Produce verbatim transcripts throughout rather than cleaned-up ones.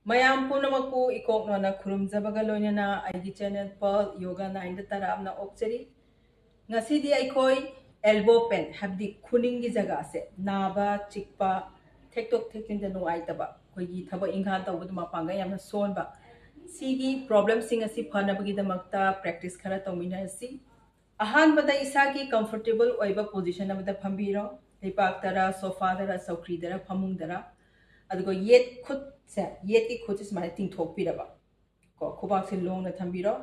ꯃꯌꯥꯝ ꯄꯨꯝꯅꯃꯛꯄꯨ ꯏꯀꯣꯛꯅꯣꯅ ꯈꯨꯔꯨꯝꯖꯕꯒ ꯂꯣꯏꯅꯅ ꯑꯩꯒꯤ ꯆꯦꯅꯦꯜ ꯄꯔꯜ ꯌꯣꯒꯥ ꯅꯥꯏꯟꯗ ꯇꯔꯥꯝꯅ ꯑꯣꯛꯆꯔꯤ꯫ ꯉꯁꯤꯗꯤ ꯑꯩꯈꯣꯏ ꯑꯦꯜꯕꯣ ꯄꯦꯟ, ꯍꯥꯏꯕꯗꯤ ꯈꯨꯅꯤꯡꯒꯤ ꯖꯒꯥꯁꯦ ꯅꯥꯕ, ꯆꯤꯛꯄ, ꯊꯦꯛꯇꯣꯛ ꯊꯦꯛꯆꯤꯟꯗ ꯅꯨꯡꯉꯥꯏꯇꯕ, ꯑꯩꯈꯣꯏꯒꯤ ꯊꯕꯛ ꯏꯪꯈꯥꯡ ꯇꯧꯕꯗ ꯃꯄꯥꯡꯒꯜ ꯌꯥꯝꯅ ꯁꯣꯟꯕ, ꯁꯤꯒꯤ ꯄ꯭ꯔꯣꯕ꯭ꯂꯦꯝꯁꯤꯡ ꯑꯁꯤ ꯐꯅꯕꯒꯤꯗꯃꯛꯇ ꯄ꯭ꯔꯦꯛꯇꯤꯁ ꯈꯔ ꯇꯧꯃꯤꯟꯅꯔꯁꯤ꯫ ꯑꯍꯥꯟꯕꯗ ꯏꯁꯥꯒꯤ ꯀꯝꯐꯣꯔꯇꯦꯕꯜ ꯑꯣꯏꯕ ꯄꯣꯖꯤꯁꯟ ꯑꯃꯗ ꯐꯝꯕꯤꯔꯣ꯫ ꯂꯩꯄꯥꯛꯇꯔ, ꯁꯣꯐꯥꯗꯔ, ꯆꯧꯀ꯭ꯔꯤꯗꯔ, ꯐꯃꯨꯡꯗꯔ꯫ ꯑꯗꯨꯒ ꯌꯦꯠ ꯈꯨꯠꯁꯦ, ꯌꯦꯠꯀꯤ ꯈꯨꯠꯁꯦ ꯁꯨꯃꯥꯏꯅ ꯇꯤꯡꯊꯣꯛꯄꯤꯔꯕ ꯀꯣ, ꯈꯨꯕꯥꯛꯁꯦ ꯂꯣꯡꯅ ꯊꯝꯕꯤꯔꯣ꯫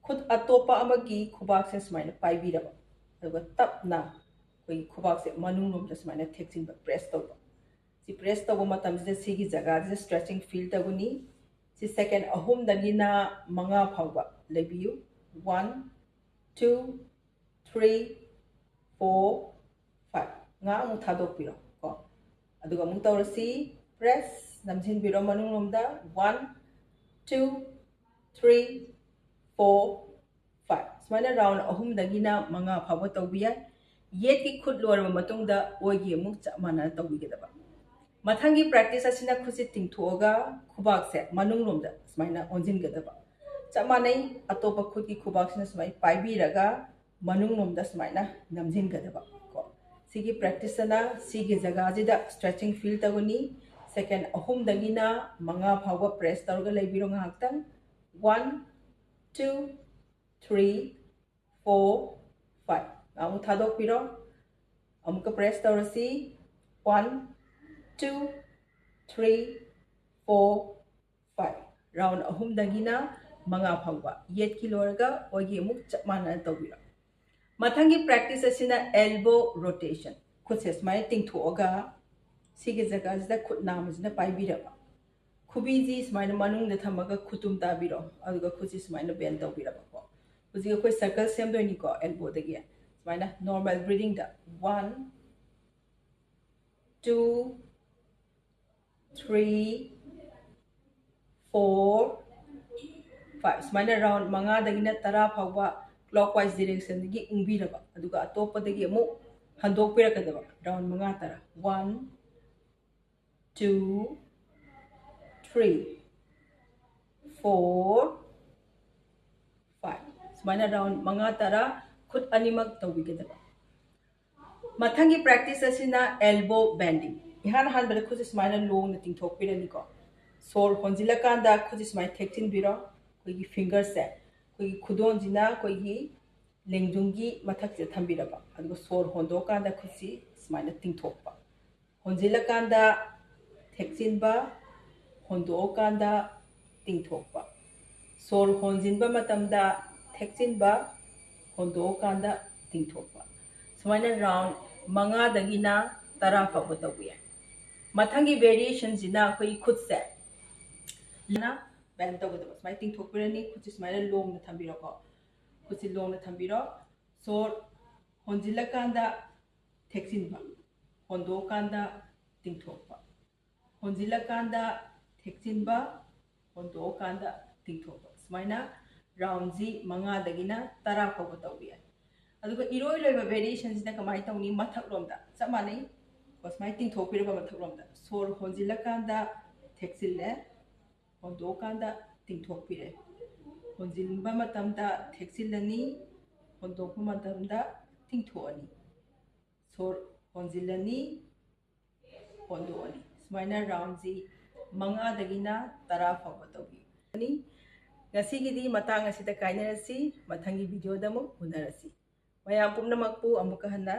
ꯈꯨꯠ ꯑꯇꯣꯞꯄ ꯑꯃꯒꯤ ꯈꯨꯕꯥꯛꯁꯦ ꯁꯨꯃꯥꯏꯅ ꯄꯥꯏꯕꯤꯔꯕ, ꯑꯗꯨꯒ ꯇꯞꯅ ꯑꯩꯈꯣꯏꯒꯤ ꯈꯨꯕꯥꯛꯁꯦ ꯃꯅꯨꯡꯂꯣꯝꯗ ꯁꯨꯃꯥꯏꯅ ꯊꯦꯛꯆꯤꯟꯕ, ꯄ꯭ꯔꯦꯁ ꯇꯧꯕ꯫ ꯁꯤ ꯄ꯭ꯔꯦꯁ ꯇꯧꯕ ꯃꯇꯝꯁꯤꯗ ꯁꯤꯒꯤ ꯖꯒꯥꯁꯤꯗ ꯁ꯭ꯇ꯭ꯔꯦꯆꯤꯡ ꯐꯤꯜ ꯇꯧꯒꯅꯤ꯫ ꯁꯤ ꯁꯦꯀꯦꯟ ꯑꯍꯨꯝꯗꯒꯤꯅ ꯃꯉꯥ ꯐꯥꯎꯕ ꯂꯩꯕꯤꯌꯨ꯫ One, two, three, four, five꯫ ꯉꯥꯏꯍꯥꯛ ꯑꯃꯨꯛ ꯊꯥꯗꯣꯛꯄꯤꯔꯣ ꯀꯣ꯫ ꯑꯗꯨꯒ ꯑꯃꯨꯛ ꯇꯧꯔꯁꯤ꯫ ꯄ꯭ꯔꯦꯁ ꯅꯝꯁꯤꯟꯕꯤꯔꯣ ꯃꯅꯨꯡꯂꯣꯝꯗ꯫ One, two, three, four, five꯫ ꯁꯨꯃꯥꯏꯅ ꯔꯥꯎꯟ ꯑꯍꯨꯝꯗꯒꯤꯅ ꯃꯉꯥ ꯐꯥꯎꯕ ꯇꯧꯕ ꯌꯥꯏ꯫ ꯌꯦꯠꯀꯤ ꯈꯨꯠ ꯂꯣꯏꯔꯕ ꯃꯇꯨꯡꯗ ꯑꯣꯏꯒꯤ ꯑꯃꯨꯛ ꯆꯞ ꯃꯥꯟꯅꯅ ꯇꯧꯕꯤꯒꯗꯕ꯫ ꯃꯊꯪꯒꯤ ꯄ꯭ꯔꯦꯛꯇꯤꯁ ꯑꯁꯤꯅ ꯈꯨꯠꯁꯦ ꯇꯤꯡꯊꯣꯛꯑꯒ ꯈꯨꯕꯥꯛꯁꯦ ꯃꯅꯨꯡꯂꯣꯝꯗ ꯁꯨꯃꯥꯏꯅ ꯑꯣꯟꯁꯤꯟꯒꯗꯕ꯫ ꯆꯞ ꯃꯥꯟꯅꯩ, ꯑꯇꯣꯞꯄ ꯈꯨꯠꯀꯤ ꯈꯨꯕꯥꯛꯁꯤꯅ ꯁꯨꯃꯥꯏꯅ ꯄꯥꯏꯕꯤꯔꯒ ꯃꯅꯨꯡꯂꯣꯝꯗ ꯁꯨꯃꯥꯏꯅ ꯅꯝꯁꯤꯟꯒꯗꯕ ꯀꯣ꯫ ꯁꯤꯒꯤ ꯄ꯭ꯔꯦꯛꯇꯤꯁ ꯑꯁꯤꯅ ꯁꯤꯒꯤ ꯖꯒꯥꯁꯤꯗ ꯁ꯭ꯇ꯭ꯔꯦꯆꯤꯡ ꯐꯤꯜ ꯇꯧꯒꯅꯤ꯫ ꯁꯦꯀꯦꯟ ꯑꯍꯨꯝꯗꯒꯤꯅ ꯃꯉꯥ ꯐꯥꯎꯕ ꯄ꯭ꯔꯦꯁ ꯇꯧꯔꯒ ꯂꯩꯕꯤꯔꯣ ꯉꯥꯏꯍꯥꯛꯇꯪ꯫ One, two, three, four, five꯫ ꯑꯃꯨꯛ ꯊꯥꯗꯣꯛꯄꯤꯔꯣ꯫ ꯑꯃꯨꯛꯀ ꯄ꯭ꯔꯦꯁ ꯇꯧꯔꯁꯤ꯫ One, two, three, four, five꯫ Round ꯑꯍꯨꯝꯗꯒꯤꯅ ꯃꯉꯥ ꯐꯥꯎꯕ꯫ ꯌꯦꯠꯀꯤ ꯂꯣꯏꯔꯒ ꯑꯣꯏꯒꯤ ꯑꯃꯨꯛ ꯆꯞ ꯃꯥꯟꯅꯅ ꯇꯧꯕꯤꯔꯣ꯫ ꯃꯊꯪꯒꯤ ꯄ꯭ꯔꯦꯛꯇꯤꯁ ꯑꯁꯤꯅ ꯑꯦꯜꯕꯣ ꯔꯣꯇꯦꯁꯟ꯫ ꯈꯨꯠꯁꯦ ꯁꯨꯃꯥꯏꯅ ꯇꯤꯡꯊꯣꯛꯑꯒ ꯁꯤꯒꯤ ꯖꯒꯥꯁꯤꯗ ꯈꯨꯠ ꯅꯥꯝꯃꯁꯤꯅ ꯄꯥꯏꯕꯤꯔꯕ꯫ ꯈꯨꯕꯤꯁꯤ ꯁꯨꯃꯥꯏꯅ ꯃꯅꯨꯡꯗ ꯊꯝꯃꯒ ꯈꯨꯇꯨꯝ ꯇꯥꯕꯤꯔꯣ꯫ ꯑꯗꯨꯒ ꯈꯨꯠꯁꯤ ꯁꯨꯃꯥꯏꯅ ꯕꯦꯟ ꯇꯧꯕꯤꯔꯕꯀꯣ꯫ ꯍꯧꯖꯤꯛ ꯑꯩꯈꯣꯏ ꯁꯔꯀꯜ ꯁꯦꯝꯗꯣꯏꯅꯤꯀꯣ ꯑꯦꯜꯕꯣꯗꯒꯤ꯫ ꯁꯨꯃꯥꯏꯅ ꯅꯣꯔꯃꯦꯜ ꯕ꯭ꯔꯤꯗꯤꯡꯗ꯫ One, two, three, four, five꯫ ꯁꯨꯃꯥꯏꯅ ꯔꯥꯎꯟ ꯃꯉꯥꯗꯒꯤꯅ ꯇꯔꯥ ꯐꯥꯎꯕ ꯀ꯭ꯂꯣꯛꯋꯥꯏꯁ ꯗꯤꯔꯦꯛꯁꯟꯗꯒꯤ ꯎꯪꯕꯤꯔꯕ, ꯑꯗꯨꯒ ꯑꯇꯣꯞꯄꯗꯒꯤ ꯑꯃꯨꯛ ꯍꯟꯗꯣꯛꯄꯤꯔꯛꯀꯗꯕ꯫ ꯔꯥꯎꯟ ꯃꯉꯥ ꯇꯔꯥ꯫ One, two, three, four, five. ꯁꯨꯃꯥꯏꯅ round ꯃꯉꯥ, ꯇꯔꯥ ꯈꯨꯠ ꯑꯅꯤꯃꯛ ꯇꯧꯕꯤꯒꯗꯕ꯫ ꯃꯊꯪꯒꯤ practice ꯑꯁꯤꯅ elbow bending꯫ ꯏꯍꯥꯟ ꯑꯍꯥꯟꯕꯗ ꯈꯨꯠꯁꯦ ꯁꯨꯃꯥꯏꯅ ꯂꯣꯡꯅ ꯇꯤꯡꯊꯣꯛꯄꯤꯔꯅꯤꯀꯣ꯫ ꯁꯣꯔ ꯍꯣꯟꯖꯤꯜꯂꯀꯥꯟꯗ ꯈꯨꯠꯁꯦ ꯁꯨꯃꯥꯏꯅ ꯊꯦꯛꯆꯤꯟꯕꯤꯔꯣ꯫ ꯑꯩꯈꯣꯏꯒꯤ fingerꯁꯦ, ꯑꯩꯈꯣꯏꯒꯤ ꯈꯨꯗꯣꯟꯁꯤꯅ ꯑꯩꯈꯣꯏꯒꯤ ꯂꯦꯡꯖꯨꯝꯒꯤ ꯃꯊꯛꯁꯤꯗ ꯊꯝꯕꯤꯔꯕ, ꯑꯗꯨꯒ ꯁꯣꯔ ꯍꯣꯟꯗꯣꯛꯑꯀꯥꯟꯗ ꯈꯨꯠꯁꯤ ꯁꯨꯃꯥꯏꯅ ꯇꯤꯡꯊꯣꯛꯄ꯫ ꯍꯣꯟꯖꯤꯜꯂꯀꯥꯟꯗ ꯊꯦꯛꯆꯤꯟꯕ, ꯍꯣꯟꯗꯣꯛꯑꯀꯥꯟꯗ ꯇꯤꯡꯊꯣꯛꯄ꯫ ꯁꯣꯔ ꯍꯣꯟꯖꯤꯟꯕ ꯃꯇꯝꯗ ꯊꯦꯛꯆꯤꯟꯕ, ꯍꯣꯟꯗꯣꯛꯑꯀꯥꯟꯗ ꯇꯤꯡꯊꯣꯛꯄ꯫ ꯁꯨꯃꯥꯏꯅ round ꯃꯉꯥꯗꯒꯤꯅ ꯇꯔꯥ ꯐꯥꯎꯕ ꯇꯧꯕ ꯌꯥꯏ꯫ ꯃꯊꯪꯒꯤ variationꯁꯤꯅ ꯑꯩꯈꯣꯏꯒꯤ ꯈꯨꯠꯁꯦ ꯅ bend ꯇꯧꯒꯗꯕ꯫ ꯁꯨꯃꯥꯏꯅ ꯇꯤꯡꯊꯣꯛꯄꯤꯔꯅꯤ, ꯈꯨꯠꯁꯤ ꯁꯨꯃꯥꯏꯅ ꯂꯣꯡꯅ ꯊꯝꯕꯤꯔꯣꯀꯣ꯫ ꯈꯨꯠꯁꯤ ꯂꯣꯡꯅ ꯊꯝꯕꯤꯔꯣ꯫ ꯁꯣꯔ ꯍꯣꯟꯖꯤꯜꯂꯀꯥꯟꯗ ꯊꯦꯛꯆꯤꯟꯕ, ꯍꯣꯟꯗꯣꯛꯑꯀꯥꯟꯗ ꯇꯤꯡꯊꯣꯛꯄ, ꯍꯣꯟꯖꯤꯜꯂꯀꯥꯟꯗ ꯊꯦꯛꯆꯤꯟꯕ, ꯍꯣꯟꯗꯣꯛꯑꯀꯥꯟꯗ ꯇꯤꯡꯊꯣꯛꯄ꯫ ꯁꯨꯃꯥꯏꯅ roundꯁꯤ ꯃꯉꯥꯗꯒꯤꯅ ꯇꯔꯥ ꯐꯥꯎꯕ ꯇꯧꯕ ꯌꯥꯏ꯫ ꯑꯗꯨꯒ ꯏꯔꯣꯏ ꯂꯣꯏꯕ variationꯁꯤꯅ ꯀꯃꯥꯏꯅ ꯇꯧꯅꯤ? ꯃꯊꯛꯂꯣꯝꯗ ꯆꯞ ꯃꯥꯟꯅꯩ꯫ ꯁꯨꯃꯥꯏꯅ ꯇꯤꯡꯊꯣꯛꯄꯤꯔꯕ ꯃꯊꯛꯂꯣꯝꯗ꯫ ꯁꯣꯔ ꯍꯣꯟꯖꯤꯜꯂꯀꯥꯟꯗ ꯊꯦꯛꯆꯤꯜꯂꯦ, ꯍꯣꯟꯗꯣꯛꯑꯀꯥꯟꯗ ꯇꯤꯡꯊꯣꯛꯄꯤꯔꯦ꯫ ꯍꯣꯟꯖꯤꯟꯕ ꯃꯇꯝꯗ ꯊꯦꯛꯆꯤꯜꯂꯅꯤ, ꯍꯣꯟꯗꯣꯛꯄ ꯃꯇꯝꯗ ꯇꯤꯡꯊꯣꯛꯑꯅꯤ꯫ ꯁꯣꯔ ꯍꯣꯟꯖꯤꯜꯂꯅꯤ, ꯍꯣꯟꯗꯣꯛꯑꯅꯤ꯫ ꯁꯨꯃꯥꯏꯅ roundꯁꯤ ꯃꯉꯥꯗꯒꯤꯅ ꯇꯔꯥ ꯐꯥꯎꯕ ꯇꯧꯕꯤꯒꯅꯤ꯫ ꯉꯁꯤꯒꯤꯗꯤ ꯃꯇꯥꯡ ꯑꯁꯤꯗ ꯀꯥꯏꯅꯔꯁꯤ꯫ ꯃꯊꯪꯒꯤ videoꯗ ꯑꯃꯨꯛ ꯎꯅꯔꯁꯤ꯫ ꯃꯌꯥꯝ ꯄꯨꯝꯅꯃꯛꯄꯨ ꯑꯃꯨꯛꯀ ꯍꯟꯅ